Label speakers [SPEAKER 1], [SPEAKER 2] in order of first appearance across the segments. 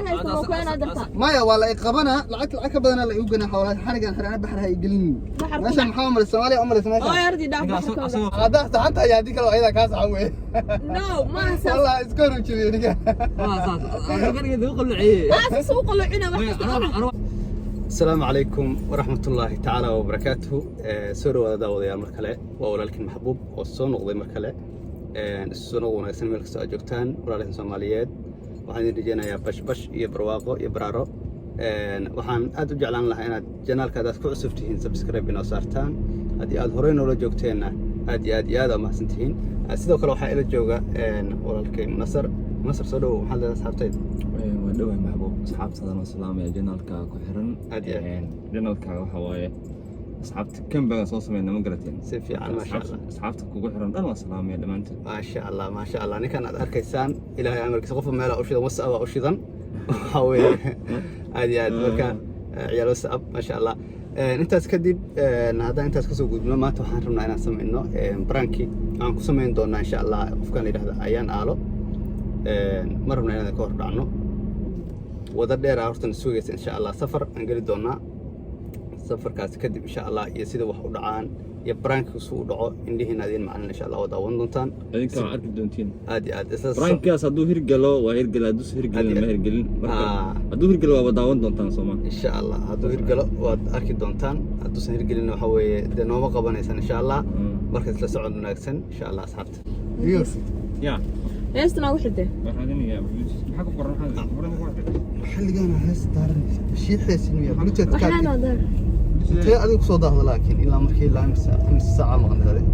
[SPEAKER 1] Lacag haysta waa ku inaa dartaa.
[SPEAKER 2] Maya, waa la i qabanaa. Lacag, lacag ka badanaa la igu ganaa. Xoolaha xarigan xirana baxar ha i gelin.
[SPEAKER 1] Baxar ku
[SPEAKER 2] Meeshan
[SPEAKER 1] dhac.
[SPEAKER 2] Maxaa umalaysa? Soomaaliya umalaysa
[SPEAKER 1] Oo
[SPEAKER 2] meeshan?
[SPEAKER 1] Yardi dhaaf baxarka oo dhan.
[SPEAKER 2] Haddaa saxan tahay, haddii kale ayadaa kaa saxan wey.
[SPEAKER 1] No, ma saas.
[SPEAKER 2] Wallah, iska hor ujeediyo ninka.
[SPEAKER 1] Saas u qalocina wax kasta.
[SPEAKER 2] Asalaamu calaykum waraxmatullaahi tacaala wabarakaatuhu. Soo dhawaada daawadayaal mar kale. Waa walaalkiin Maxbuub oo soo noqday mar kale. Isu soo noq wanaagsan meel kastoo aad joogtaan, walaalihiin Soomaaliyeed. Waxaan idin rajeynayaa bashbash iyo barwaaqo iyo baraaro. Waxaan aad u jeclaan lahaa inaad channelka hadaad ku cusub tihiin subscribe inoo saartaan. Haddii aad horey noola joogteenna, aad iyo aad iyo aad aa mahadsan tihiin. Sidoo kale waxaa ila jooga walaalkay Nasar. Nasar, soo dhowow. Maxaad leedahay asxaabtayda?
[SPEAKER 3] Waa dhawahay Maxbuub, asxaabtadan oo salaamaya channelka ku xiran.
[SPEAKER 2] Aad iyo aad.
[SPEAKER 3] Channelka waxa waaye asxaabta kambaga soo sameyna, ma garateen?
[SPEAKER 2] Si fiican, maasha Allah.
[SPEAKER 3] Asxaabta kugu xiran dhan waa salaamaya dhammaantood.
[SPEAKER 2] Maasha Allah, maasha Allah. Ninkan aad arkaysaan, Ilaahay amarkiisa, qofba meelaa u shidan, WhatsApp aa u shidan. Waxaa weeye aad iyo aad marka ciyaal WhatsApp, maasha Allah. Intaas kadib, haddaan intaas kasoo gudubno, maanta waxaan rabnaa inaan sameyno pranki. Aan ku samayn doonaa insha Allah qofkan la yidhahda Ayaan Aalo. Ma rabna inaan ka hor dhacno. Wada dheeraa horta na sugaysa insha Allah. Safar aan geli doonaa. Safarkaas kadib insha Allah iyo sida wax u dhacaan iyo prankigu su u dhaco, indhihiina adiin macalin insha Allah waa daawan doontaan.
[SPEAKER 3] Idinka waa arki doontiin.
[SPEAKER 2] Aad iyo aad isla
[SPEAKER 3] Prankaas hadduu hirgalo waa hirgala, hadduusa hirgelin ma hirgelin. Marka hadduu hirgalo waaba daawan doontaan, sooma?
[SPEAKER 2] Insha Allah hadduu hirgalo waad arki doontaan, hadduusan hirgelin waxa weeye dee nooma qabanaysaan insha Allah. Marka isla socod wanaagsan insha Allah, asxaabta.
[SPEAKER 3] Ya.
[SPEAKER 1] Heesta noogu xidhay.
[SPEAKER 3] Maxaa ku qoran?
[SPEAKER 2] Xilligaana hees daaranaysa shiixees inuu yahay Bluetooth.
[SPEAKER 1] Waxaan oo daar.
[SPEAKER 2] Intee adiga kusoo daahdo? Laakiin ilaa markii ilaa imisa saaca maqnayd adiga?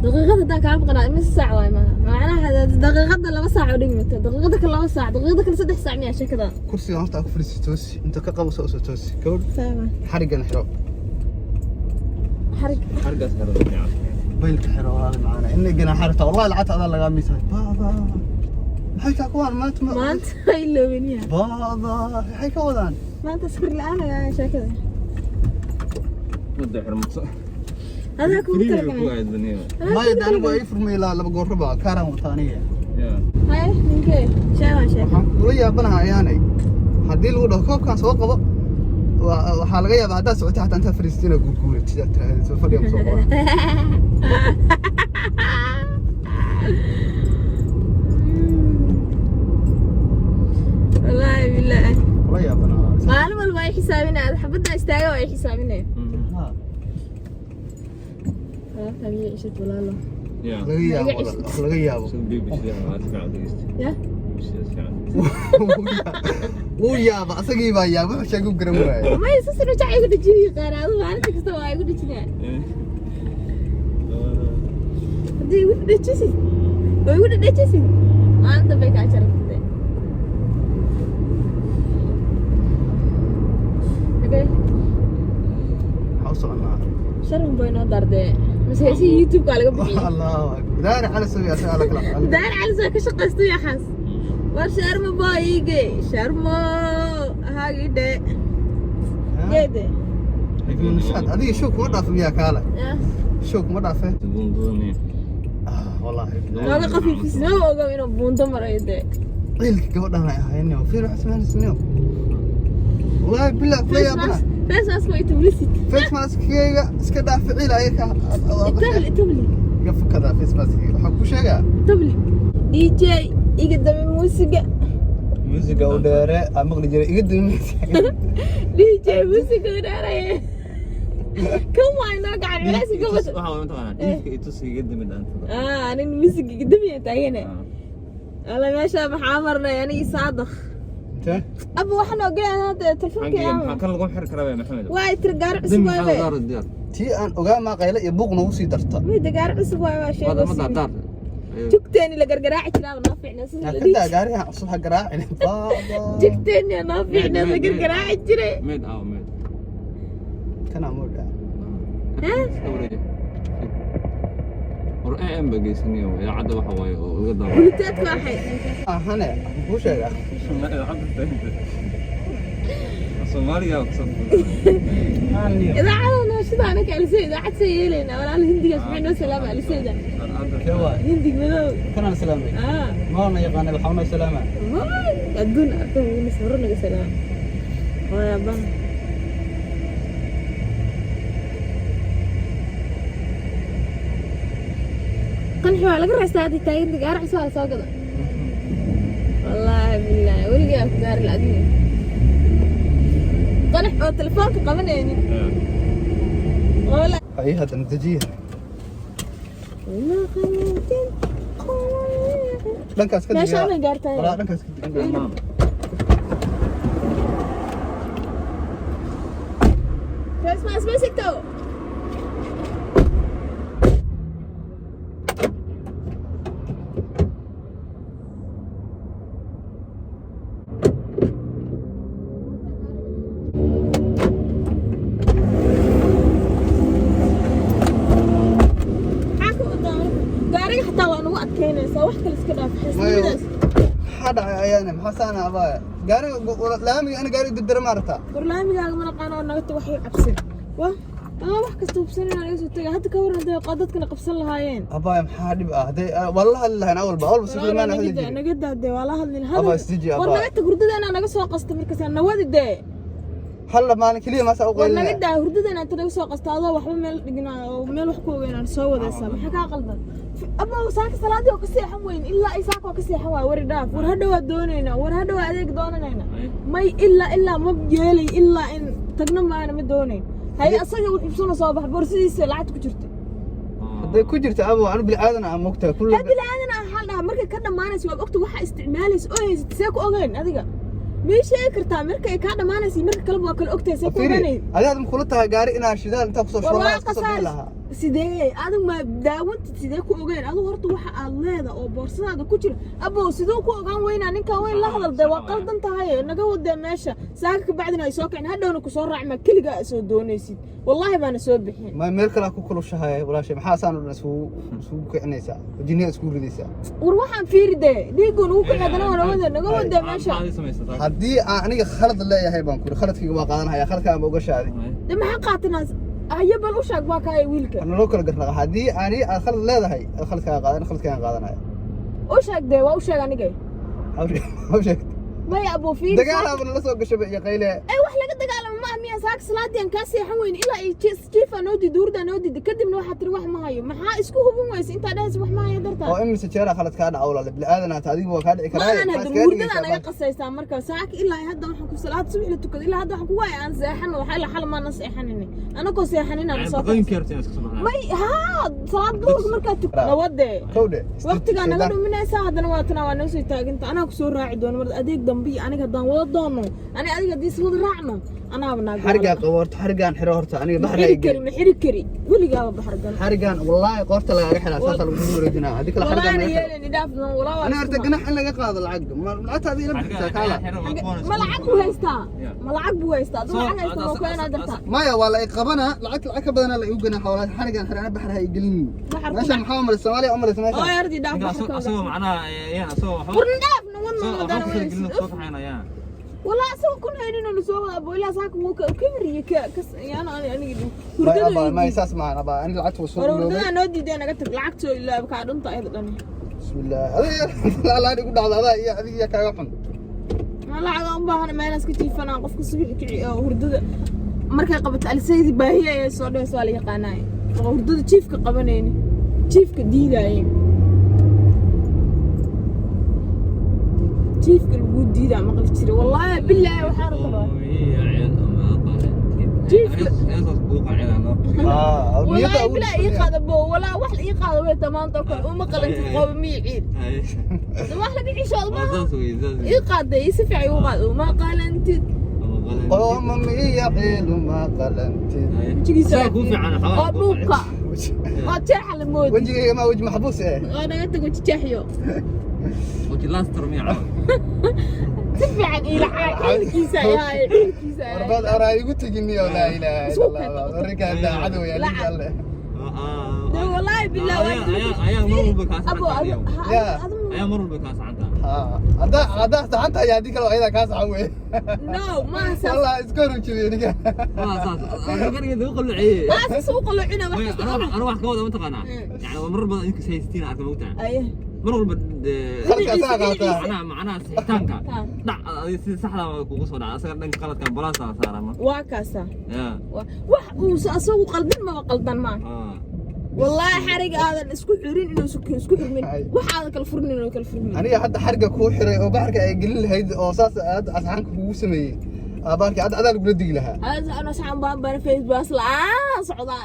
[SPEAKER 1] Daqiiqada haddaan kaa maqnaa, imise saac waay? Maaha macnaha daqiiqada 2 saac oo dhigmata, daqiiqada kale 2 saac, daqiiqada kale 3 saac miyaa sheekada?
[SPEAKER 2] Kursiga horta aa ku fadhiisi, toosi. Inta ka qabo soo toosi gabadh.
[SPEAKER 1] Fahma.
[SPEAKER 2] Xariggan xiro.
[SPEAKER 1] Xarig.
[SPEAKER 3] Xargaas xiran fiican.
[SPEAKER 2] Baylka xiro, walaal macaana. Inay ganaa xirta wallahi, lacagta adaa lagaa miisahay. Baada maxay taa kuwaan maanta
[SPEAKER 1] Maanta ha iloobin yaa.
[SPEAKER 2] Baada maxay ka wadaan?
[SPEAKER 1] Maanta askar la'aan ayaa sheekada.
[SPEAKER 3] Wada xirmato.
[SPEAKER 1] Adaa kugu
[SPEAKER 3] Keliya ku
[SPEAKER 1] talagalay.
[SPEAKER 3] ahayd baniyo.
[SPEAKER 2] Maya, de anigu waa ii furmay ilaa laba goorraba kaaraan wataa aniga.
[SPEAKER 3] Ya.
[SPEAKER 1] Haye ninkee sheegaa sheeka.
[SPEAKER 2] Waxaan kula yaabanaha ayaanay, haddii lagu dhaho koobkan soo qabo, waxaa laga yaabaa haddaad socotay xataa intaad fadhiisatay inaad guurguuratid, sidaad tiraahdeed soo fadhiga soo qaba.
[SPEAKER 1] Wallaahi bilaahi.
[SPEAKER 2] Kula yaabanaha.
[SPEAKER 1] Maalin walba ay xisaabinaya, xabadda istaaga ay xisaabinaya.
[SPEAKER 2] Ha.
[SPEAKER 1] Alaabta iga cishad, walaalo.
[SPEAKER 3] Ya.
[SPEAKER 2] Laga yaabo walaal, wax laga yaabo.
[SPEAKER 3] Sida BBC waa si fiican dhegeysta.
[SPEAKER 1] Ya.
[SPEAKER 3] BBC si fiican.
[SPEAKER 2] Wuu yaaba, asagii baa yaaba, wuxuu sheegu garan waaye.
[SPEAKER 1] May sasinu jac igu dhajiyo yaqaana adu maalinta kasta waa igu dhajinaya. Haddii igu dhajisid oo igu dhadhajisid, maalin dambe kaa jarantay. Okay.
[SPEAKER 2] Waxaa u soconaa.
[SPEAKER 1] Sharun bay noo dardee mise heesihii YouTube-ka laga bixiyey?
[SPEAKER 2] Allahu akbar, Daari Cali sawi asagaa la kala.
[SPEAKER 1] Daar Cali soo ka shaqaysto yaxaas. War Sharmo boy iige, Sharmo haagidhe geede.
[SPEAKER 2] Nishaad adiga show kuma dhaafo miyaa kaale? Show kuma dhaafe.
[SPEAKER 3] Buundadani.
[SPEAKER 2] Ah, wallahi.
[SPEAKER 1] Nooga qafiifis, ma ogo inuu buundo marayo dee.
[SPEAKER 2] Ciilka gabadhan ay ahayn fiir wax samaynaysa, wallahi billah kula yaabana.
[SPEAKER 1] Face mask way tublisid.
[SPEAKER 2] Face maskayga iska dhaaf, ficiil ayaka.
[SPEAKER 1] Itabli, itabli.
[SPEAKER 2] Iga fukada face maskayga, waxaan ku sheegaa.
[SPEAKER 1] Itabli DJ iga dami muusiga.
[SPEAKER 2] Muusiga u dheere aan maqli jiray, iga dami.
[SPEAKER 1] DJ muusiga u dheeraye kan waa inoo gacan culayska ka bata.
[SPEAKER 3] Waxa waa mataqaanaa dhiigka itus iga dami dhaantada.
[SPEAKER 1] Ah, nin muusiga iga damiya taagane. Alla, meesha maxaa marnay anigi Saadaq?
[SPEAKER 2] Intee?
[SPEAKER 1] Aba waxaan ogeyn hadda telefonkii.
[SPEAKER 3] Xagiga maxaa
[SPEAKER 1] Ama
[SPEAKER 3] kan lagu xiri karaa Maxamed?
[SPEAKER 1] waa tir gaari cusub
[SPEAKER 3] Dami
[SPEAKER 1] waay.
[SPEAKER 3] maxaa daar diyaar.
[SPEAKER 2] Tii aan ogaa maa qayle iyo buuq noogu sii darta.
[SPEAKER 1] Mida gaari cusub waay waa
[SPEAKER 3] Wada ma
[SPEAKER 1] sheego.
[SPEAKER 3] daar.
[SPEAKER 1] Jugteeni la gargaraaci jiraa noo fiicna sida la
[SPEAKER 2] ka
[SPEAKER 1] dhihi
[SPEAKER 2] daa gaarigan cusub ha garaacin baaba.
[SPEAKER 1] Jugteeni noo fiicna la gargaraaci jiray.
[SPEAKER 3] Meed aaw meed.
[SPEAKER 2] Kanaa moodhaa.
[SPEAKER 3] War AM ba geysanayo idaacadda waxa waaye oo uga daawa.
[SPEAKER 1] Buluteedka waxay
[SPEAKER 2] Ahane waxaan kuu sheegaa.
[SPEAKER 3] Soomaaliga waa kusoo.
[SPEAKER 1] Idaacada nooshida anaka alisay idaacad say yeelaynaa walaal. Hindigaas maxay noo salaama alisayda?
[SPEAKER 2] Kee waay?
[SPEAKER 1] Hindig madow.
[SPEAKER 2] Kanaan salaamay?
[SPEAKER 1] Ah.
[SPEAKER 2] Maana yaqaanay, waxaa noo salaama.
[SPEAKER 1] Waay, adduun arka wuuna hore naga salaama wayaabana. Qanxi waa laga raystaa hadda taaganta gaari cusub waa la soo gada. Wallaahi billaahi, weligaa ku gaari la adiga qanax oo telefoonka qabanaynin. Wala.
[SPEAKER 2] Ay, haddana dejiya. Dhankaas ka.
[SPEAKER 1] Meesha ana gaartay.
[SPEAKER 2] Walaa, dhankaas ka dig.
[SPEAKER 1] Christmas music to. Maxaa ku wadaa marka? Gaariga xataa waa nagu adkeynaysaa, wax kale iska dhaaf xisnimadaas.
[SPEAKER 2] Maxaa dhacay ayaane? Maxaa saana abaaya? Gaariga laamiga ana gaariga dardara ma aragtaa?
[SPEAKER 1] Barnaamijkaaga ma naqaano oo naga tag, waxay cabsan wah adoo wax kasta hubsanin aan iga soo tagay hadda. Ka waran hadday dadkana qabsan lahaayeen?
[SPEAKER 2] Abaaya, maxaa dhib ah? Hadday waa la hadli lahayn awalba, awalba si fiican hadli jirin.
[SPEAKER 1] Naga daadee, waa la hadlin.
[SPEAKER 2] Abaa, isdeji,
[SPEAKER 1] War
[SPEAKER 2] abaa.
[SPEAKER 1] naga tag, hurdadeena naga soo qasta markaas nawadi dee.
[SPEAKER 2] Hal maalin keliya maasaa u
[SPEAKER 1] War naga
[SPEAKER 2] qaylinaya.
[SPEAKER 1] daa, hurdadeena inta naga soo qasta adoo waxba meel dhigin oo meel wax ku ogeyn aan soo wadaysaa. Maxaa kaa qaldan abaa? Saaka salaadii oo ka seexan weyn ilaa ay saaka oo ka seexan waay. Wari dhaaf, war hadhow waa doonaynaa, war hadhow waa adeeg doonanaynaa. May ilaa ma yeelay ilaa in tagno maana ma doonayn. Haye, asaga wuxuu soo bax boorsidiisa lacagta ku jirta.
[SPEAKER 2] Hadday ku jirta abo, anu bini aadan ah mogtahay kullu.
[SPEAKER 1] Ha, bilaadan ah hal dhaha markay ka dhammaanaysa waad ogta waxa isticmaalaysa oo haysata. See ku ogeyn adiga? Mii sheegi kartaa marka ay kaa dhammaanaysa iyo marka kaleba waa kala ogtahay? See ku
[SPEAKER 2] Fiiri,
[SPEAKER 1] ogaanay?
[SPEAKER 2] Adiga ma kula tahay gaari inaan shidaal intaa kusoo
[SPEAKER 1] War
[SPEAKER 2] shubo
[SPEAKER 1] waa
[SPEAKER 2] iska soo bixi
[SPEAKER 1] qasaar
[SPEAKER 2] lahaa?
[SPEAKER 1] Sidee adigu ma daawanta sidee ku ogeyn adigu horta waxa aad leeda oo boorsadaada ku jira abow? Siduu ku ogaan weynaa ninkan weyn? La hadal dee, waa qaldan tahay. Naga wadee meesha saaka ka bacdina ay soo kicin, hadhowna kusoo raacma keligaa soo doonaysid. Wallaahi baana soo bixin.
[SPEAKER 2] Ma meel kale ku kulushahay walaashay? Maxaa saan oo dhan isugu kicinaysaa? Jinniya iskugu ridaysaa?
[SPEAKER 1] War waxaan fiiri dee, dhiiguu nagu kici haddana waa naga wadee, naga wadee meesha.
[SPEAKER 2] Haddii aan aniga khalad leeyahay baan kuri, khaladkayga waa qaadanaya, khaladkaan ba uga shaaday.
[SPEAKER 1] De maxaa qaatanaas? Haye, bal u sheeg, waa kaaya wiilka.
[SPEAKER 2] Naloo kala garnaqa. Haddii ani aad khalad leedahay, aad khaladkaaga qaadan, khaladkaaga qaadanaya.
[SPEAKER 1] U sheeg dee, waa u sheeg aniga.
[SPEAKER 2] Maxaa u sheegtay?
[SPEAKER 1] Maya abuu, fiiri.
[SPEAKER 2] Dagaalaaba nala soo gashaba iyo qayle.
[SPEAKER 1] Ay, wax laga dagaalamo ma ah miya? Saaka salaadii aan kaa seexan weyn ilaa ay jiifaa noo diiday, hurdaa noo diiday, kadibna waxaa tiri wax ma hayo. Maxaa isku hubin weysa intaa dhehaysa wax ma hayo dartaa?
[SPEAKER 2] Oo imise jeera khalad kaa dhaca walaale? Bini aadan aata, adigu waa kaa dhici
[SPEAKER 1] Ma
[SPEAKER 2] karaa.
[SPEAKER 1] ahan hadda hurdadaa naga qasaysaa marka saaka ilaa hadda waxaan ku salaad subax la tukado ilaa hadda waxaan ku waaya aan seexano waxa ilaa xal maanan seexanini anagoo seexanin aan soo may haa salaad duhurka markaa tuk nawadee.
[SPEAKER 2] Kowdhe.
[SPEAKER 1] Waqtigaa naga dhuminaysaa haddana waa tanaa, waa noo soo taaginta. Anaa kusoo raaci doono mar adeeg dambe iyo aniga haddaan wada doono, ani adiga haddii iswada raacno anaaba naag.
[SPEAKER 2] Xarigaa qabo horta, xarigaan xiro horta aniga.
[SPEAKER 1] Ma
[SPEAKER 2] Baxra
[SPEAKER 1] xiri kari, ma xiri kari, weligaaba baxar gal.
[SPEAKER 2] Xarigaan wallaahi qoorta lagaaga xiraa, saasaa lagu wareejinaa. Haddii kale xarigaan
[SPEAKER 1] Walaana
[SPEAKER 2] laga xiro.
[SPEAKER 1] yeelani dhaaf doon walaa waa
[SPEAKER 2] Aniga horta ganax in laga qaado lacag ma lacagta adiga ila bixisaa kaala.
[SPEAKER 1] Ma lacag buu haystaa? Ma lacag buu haystaa? Aduu lacag haysta waa ku inaa dartaa.
[SPEAKER 2] Maya, waa la i qabanaa. Lacag lacag ka badanaa la igu ganaaxa walahi. Xarigaan xiro, ana baxra ha i gelin.
[SPEAKER 1] Baxar ku
[SPEAKER 2] Meeshaan maxaa umalaysa? Soomaaliya umalaysa
[SPEAKER 1] Oo
[SPEAKER 2] meeshaan?
[SPEAKER 1] yardi dhaaf baxarkooda.
[SPEAKER 3] Asagoo macnaha ya asagoo waxba
[SPEAKER 1] Warna dhaaf nawadna wadana.
[SPEAKER 3] soo kaxaynaya.
[SPEAKER 1] Walaa asagoo kun haynin oo soo wada aboo ilaa saaka wuu ka kibriye ka kas yaana ani aniga dhin
[SPEAKER 2] May
[SPEAKER 1] hurdada
[SPEAKER 2] abaa, may saas maahan abaa. Aniga lacagta waa soo
[SPEAKER 1] war
[SPEAKER 2] iloobay.
[SPEAKER 1] hurdadaa noo diiday, naga tag, lacagtoo ilaa kaa dhunta ayada dhani.
[SPEAKER 2] Bismillaah, adiga laan igu dhacda adaa iyo adiga iyo kaaga xun.
[SPEAKER 1] Ma lacag aan u baahana meelaas ka jiifanaa qofka subaxi kici oo hurdada markay qabato alisaydi baahiya ayay soo dhehaysa. Waa la yaqaanaay oo hurdada jiifka qabanayni, jiifka diidaaye, jiifka lagu diidaa maqli jiray. Wallaahi bilaahi waxaan rabaa
[SPEAKER 2] Niyadda
[SPEAKER 1] wallaahi
[SPEAKER 2] ugu
[SPEAKER 1] bilaa ii qaada bo walaa wax la ii qaada way tamaanta oo kale uma qalantid qooba miiciid wax laga cishooda maaha. Ii qaada, ii si fiican igu qaada, uma qalantid.
[SPEAKER 2] Qooma miya ciilu ma qalantid.
[SPEAKER 1] Wejigiisa oo dhuubka oo jeexa la moodi.
[SPEAKER 2] Wejigayga maa weji maxbuus eh.
[SPEAKER 1] Oo naga tago jeexyo si fiican iila caay ciilkiisa ayaa ciilkiisa ayaa.
[SPEAKER 2] Warbaad oraa igu tegin niyo, laa ilaaha illa allah, warrinkaa daacad weya ninka alle.
[SPEAKER 1] De wallaahi bilaa waa
[SPEAKER 3] ayaa mar walba kaa
[SPEAKER 1] abo
[SPEAKER 3] saxantaa.
[SPEAKER 2] Ya.
[SPEAKER 3] Ayaa mar walba kaa saxantaa.
[SPEAKER 2] Haddaa saxan tahay, haddii kale ayadaa kaa saxan wey.
[SPEAKER 1] No, maaha saas.
[SPEAKER 2] Wallah, iska hor ujeediye ninka.
[SPEAKER 3] Waa saas, adiga ugu qalloociyey.
[SPEAKER 1] Maa saas u qalloocina wax kasta.
[SPEAKER 3] Ana wax ka wada mataqaanaa, yani waa marar badan idinka haysatiin arka, mogtahay?
[SPEAKER 1] Aye.
[SPEAKER 3] Mar walba
[SPEAKER 2] Halka asaga qaataa.
[SPEAKER 3] Macnaha sixitaanka dhac, adiga sida saxda waa kugu soo dhaca, asaga dhanka qaladka balaasa saaran marka.
[SPEAKER 1] Waa kaasa.
[SPEAKER 3] Ya.
[SPEAKER 1] Wax uusa asagu qaldin maba qaldan maa. Wallaahi xarig aadan isku xirin inuu isku xirmin.
[SPEAKER 2] Ay.
[SPEAKER 1] Wax aadan kala furmin inuu kala furmin.
[SPEAKER 2] Aniga hadda xariga kuu xiray oo baxarka ay gelin lahayd oo saas aad asxaanka kugu sameeyey, aabaalkii hadda adaa lagula digi lahaa.
[SPEAKER 1] Hada ana saxan baan bara Facebook la'aan socdaa.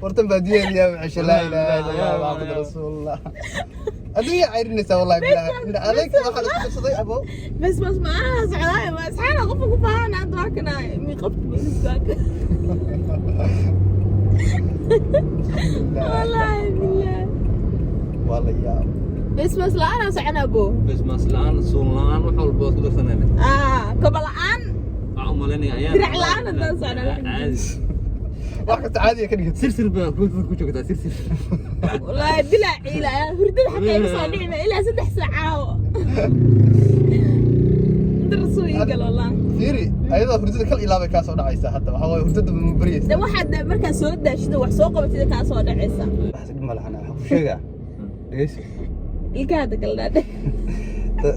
[SPEAKER 2] Wartan baadiyaha yaa macisha, laa ilaaha illa Allah Muhammad rasuulullah. Adduunya cayrinaysaa, wallahi bilahi indha adeeg waxaa la isku qabsaday abo.
[SPEAKER 1] Facebook ma socdaa, ma asxaana qofka ku baahan hadda waa kana mi qabto Facebook. Wallaahi billahi.
[SPEAKER 2] Waa la yaab.
[SPEAKER 1] Facebook la'aan soconaa bo.
[SPEAKER 3] Face mask la'aan, suun la'aan, wax walba waad ku darsanayna.
[SPEAKER 1] Ah, kaba la'aan.
[SPEAKER 3] Waxaan u malaynaya ayaa
[SPEAKER 1] Dirac la'aan haddaan socnaa.
[SPEAKER 3] Caadi.
[SPEAKER 2] Wax kasta caadiya ka dhigat.
[SPEAKER 3] Sirsir baad ku joogtaa, sirsir.
[SPEAKER 1] Wallaahi bilaa ciila ayaa hurdada xataa iga soo dhicina ilaa 3 saac caawa. Inta rasuul ii galo wallah.
[SPEAKER 2] Fiiri, ayadoo hurdada kal ilaabay kaa soo dhacaysa hadda. Waxaa waaye hurdada ma baryaysa.
[SPEAKER 1] De waxaad markaa soo daashida wax soo qabatida kaa soo dhacaysa.
[SPEAKER 2] Wax dhib ma lahan, waxaan ku sheegaa, dhegeyso.
[SPEAKER 1] Ilkaha hadda kala dhaadhe.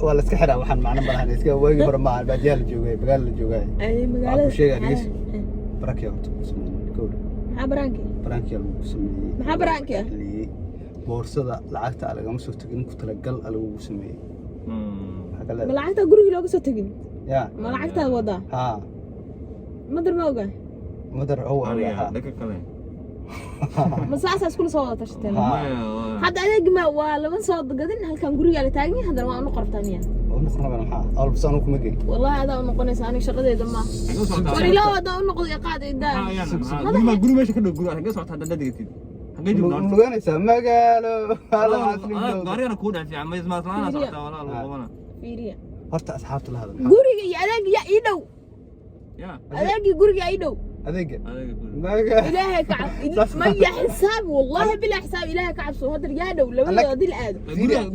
[SPEAKER 2] Waa la iska xiraa, waxaan macno ma lahan. Iska waagii hore maahan, baadiyaha la joogay, magaala la joogay.
[SPEAKER 1] Ay.
[SPEAKER 2] Waxaan
[SPEAKER 1] Magaalada.
[SPEAKER 2] ku sheegaa, dhegeyso, barakiya horta ku sameeyey gowdha.
[SPEAKER 1] Maxaa baraanki?
[SPEAKER 2] Baraankiya lagu sameeyey.
[SPEAKER 1] Maxaa baraanki ah?
[SPEAKER 2] Xiliyey boorsada lacagta lagama soo tegin, ku talagal lagugu sameeyey. Maxaa ka
[SPEAKER 1] Ma
[SPEAKER 2] leedahay?
[SPEAKER 1] lacagtaa guriga looga soo tegin?
[SPEAKER 2] Ya.
[SPEAKER 1] Ma lacagtaa wadaa?
[SPEAKER 2] Haa.
[SPEAKER 1] Madar ma ogaa?
[SPEAKER 2] Madar ow.
[SPEAKER 3] Aniga
[SPEAKER 2] Ha.
[SPEAKER 3] dhanka kale.
[SPEAKER 1] Ma saasaa iskula soo wada tashateen?
[SPEAKER 2] Haa.
[SPEAKER 3] Maya,
[SPEAKER 1] Hadda adeegi ma waa lama soo gadin, halkan gurigaa la taagan yahay, haddana waa u noqon rabtaa miya?
[SPEAKER 2] Oo noqon rabana, maxaa awal bas anu kuma geyn.
[SPEAKER 1] Wallahi adaa u noqonaysa, aniga shaqadeeda ma.
[SPEAKER 3] Xagee u socotaa?
[SPEAKER 1] War ilaa adaa u noqdo qaad idaa.
[SPEAKER 3] Guri meesha ka dhow, guri xagee socotaa haddaad degatid? Xagee joogtaa horta?
[SPEAKER 2] Luganaysaa magaalo.
[SPEAKER 3] Gaarigana kuu dhex fiican, face mask la'aan socotaa, walaa lagu qabana.
[SPEAKER 1] Fiiriya.
[SPEAKER 2] Horta asxaabta la hadal.
[SPEAKER 1] Guriga iyo adeegi yaa ii dhow?
[SPEAKER 3] Ya.
[SPEAKER 1] Adeegii guriga ii dhow.
[SPEAKER 2] Adeega.
[SPEAKER 3] Adiga guri.
[SPEAKER 2] Maga.
[SPEAKER 1] Ilaahay ka cab maya xisaab, wallahi bilaa xisaab, ilaahay ka cabso hadda yaa dhow labadooda hadii la aado.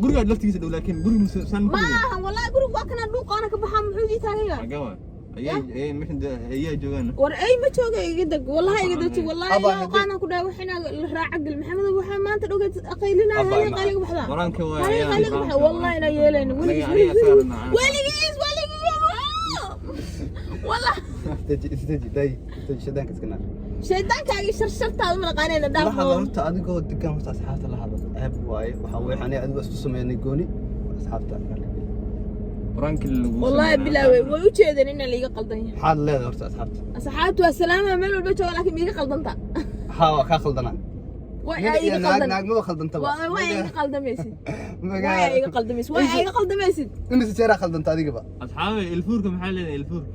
[SPEAKER 3] Guriga laftigiisa dhow, laakiin guriga san
[SPEAKER 1] Ma ahan, wallahi guriga waa kana dhuuqaana ka baxaa, muxuu ii taagan yahay?
[SPEAKER 3] Xagee waa? Ayay meeshan ayaa joogaan.
[SPEAKER 1] War ay ma jooga, iga deg, wallahi iga deg, wallahi.
[SPEAKER 2] Abaa,
[SPEAKER 1] ilaa qaana ku dhahay waxina la raaca gal Maxamed, waxaa maanta dhogeed qaylinaa.
[SPEAKER 2] Abaa,
[SPEAKER 1] Hal qayliga baxdaa.
[SPEAKER 3] Waraanka waa.
[SPEAKER 1] Hal qayliga baxdaa, wallahi ina yeelayno weligiis.
[SPEAKER 3] Aniga
[SPEAKER 1] Weligiis.
[SPEAKER 3] saarna.
[SPEAKER 1] Weligiis, weligiis, wallah.
[SPEAKER 2] Isdeji, isdeji, day, isdeji, shaydaanka iska naar.
[SPEAKER 1] Shaydaankaagii sharshartaada ma naqaanayna.
[SPEAKER 2] La
[SPEAKER 1] Dhaaf.
[SPEAKER 2] hadal horta, adigoo degan horta asxaabta la hadal. Ceeb waaye, waxaa weeye aniga adigu isku sameynay gooni asxaabta.
[SPEAKER 3] Waraanka lagu.
[SPEAKER 1] Wallahi bilaa way u jeedeen inaan liiga qaldan yahay.
[SPEAKER 2] Maxaad leedahay horta asxaabta?
[SPEAKER 1] Asxaabtu waa salaama meel walba jooga, laakiin miiga qaldanta.
[SPEAKER 2] Haa, waa kaa qaldanaa.
[SPEAKER 1] Waa
[SPEAKER 2] Nin
[SPEAKER 1] iga
[SPEAKER 2] iyo naag
[SPEAKER 1] qaldan.
[SPEAKER 2] Naag maba khaldantaba.
[SPEAKER 1] Waa iga qaldamaysid, waa iga qaldamaysid, waa iga qaldamaysid.
[SPEAKER 2] Imise jeeraa khaldanta adigaba?
[SPEAKER 3] Asxaabe, ilfuurka maxaa leedahay, ilfuurka?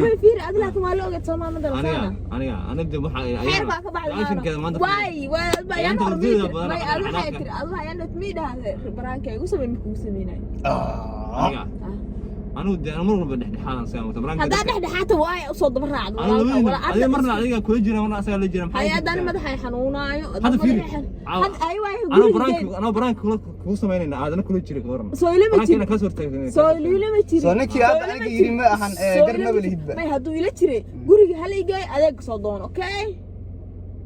[SPEAKER 1] Way fiiri adi, laakiin waa la ogeed Soomaa ma
[SPEAKER 3] Aniga
[SPEAKER 1] dalasaana.
[SPEAKER 3] Aniga de waxa
[SPEAKER 1] Xeer baa ka baxday.
[SPEAKER 3] Raashinkeeda maanta.
[SPEAKER 1] Waay waa ayaan
[SPEAKER 3] Ayaanta
[SPEAKER 1] hor
[SPEAKER 3] hurdada
[SPEAKER 1] mii
[SPEAKER 3] badan
[SPEAKER 1] may
[SPEAKER 3] xanaaqka.
[SPEAKER 1] adu waxay tiri adu ayaan mii dhahde baraanka igu sameyn, ma kugu sameynayo.
[SPEAKER 3] Aniga anigu de mar walba dhexdhexaadan sigaa wata baraanka.
[SPEAKER 1] Haddaa dhexdhexaata waay usoo daba raacdo.
[SPEAKER 3] Anigu
[SPEAKER 1] walaalka,
[SPEAKER 3] labadiina
[SPEAKER 1] wala
[SPEAKER 3] adiga marna adiga kula jira, marna asagaa la jira, maxaa
[SPEAKER 1] hay
[SPEAKER 3] ku
[SPEAKER 1] haddana
[SPEAKER 3] jirtaa?
[SPEAKER 1] Madaxa ay xanuunaayo.
[SPEAKER 3] Hadda fiiri.
[SPEAKER 1] Had ay waay
[SPEAKER 3] Anoo
[SPEAKER 1] guriga
[SPEAKER 3] baraanka, anoo baraanka kugu samaynayna aadana kula jira, ka waran?
[SPEAKER 1] Soo ilama
[SPEAKER 3] Baraanka
[SPEAKER 1] jirin.
[SPEAKER 3] inaan kaa soo hortaagsanay.
[SPEAKER 1] Soo ilama jirin.
[SPEAKER 2] Soo ninkii hadda
[SPEAKER 1] Soo ilama
[SPEAKER 2] aniga yidhi
[SPEAKER 1] jirin.
[SPEAKER 2] ma ahan,
[SPEAKER 1] Soo
[SPEAKER 2] gar
[SPEAKER 1] ilama
[SPEAKER 2] maba
[SPEAKER 1] jirin.
[SPEAKER 2] lihidba.
[SPEAKER 1] May hadduu ila jiray guriga hala igaayo adeeg soo doono, okay?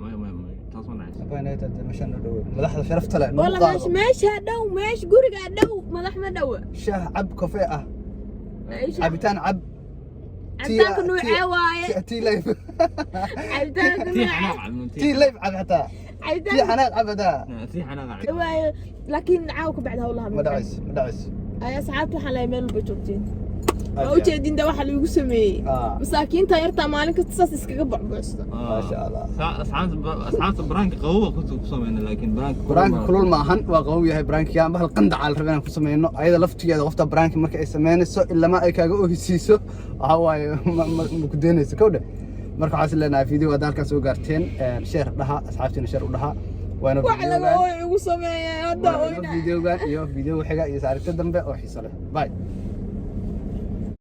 [SPEAKER 3] Maya, maya, maya, taas ma dhacayso.
[SPEAKER 2] Meeshaan noo dhowe, madaxda sharafta leh nagu
[SPEAKER 1] Wala
[SPEAKER 2] qaado.
[SPEAKER 1] meesha, meesha dhow, meesha guriga dhow, madax ma dhowa.
[SPEAKER 2] Shaah cab, kafee ah.
[SPEAKER 1] Meesha
[SPEAKER 2] Cabitaan cab.
[SPEAKER 1] Cabitaanka nuucee waaye?
[SPEAKER 2] Tea life.
[SPEAKER 1] Cabitaanka
[SPEAKER 3] Tii
[SPEAKER 1] nuucee?
[SPEAKER 3] xanaaq cabno, tii.
[SPEAKER 2] Tea life cab xataa tii.
[SPEAKER 1] Cabitaanka
[SPEAKER 2] Xanaaq cab xataa.
[SPEAKER 3] Tii xanaaq cabno.
[SPEAKER 1] Waaye laakiin caawa ka bacda hawlaha
[SPEAKER 2] Ma dhacayso, ma dhacayso.
[SPEAKER 1] Ay asxaabta waxaan leeyahay meel walba joogtiin waa ujeedin da waxa lagu sameeyey. Masaakiinta yartaa maalin kasta saas iskaga bocbocsta.
[SPEAKER 2] Maasha Allah.
[SPEAKER 3] Asxaabta, baraanka qabow ku samayna, laakiin baraanka kulul
[SPEAKER 2] Baraanka
[SPEAKER 3] ma-
[SPEAKER 2] kulul ma ahan, waa qabow yahay baraanka. Yaa bahal qandaca la rabay inaan ku sameyno ayada laftigeeda. Qofta baraanka marka ay sameynayso ilama ay kaaga ohisiiso, waxaa waaye ma ku deynayso kowdhe. Marka waxaan is leenahay video hadda halkaan soo gaarteen, share dhaha, asxaabtiina share u dhaha. Waana
[SPEAKER 1] Wax laga
[SPEAKER 2] videogan
[SPEAKER 1] ooy igu sameeyay hadda
[SPEAKER 2] waa inoo
[SPEAKER 1] oyna.
[SPEAKER 2] Videogan iyo video xiga iyo saarigta dambe oo xiiso leh. Bye.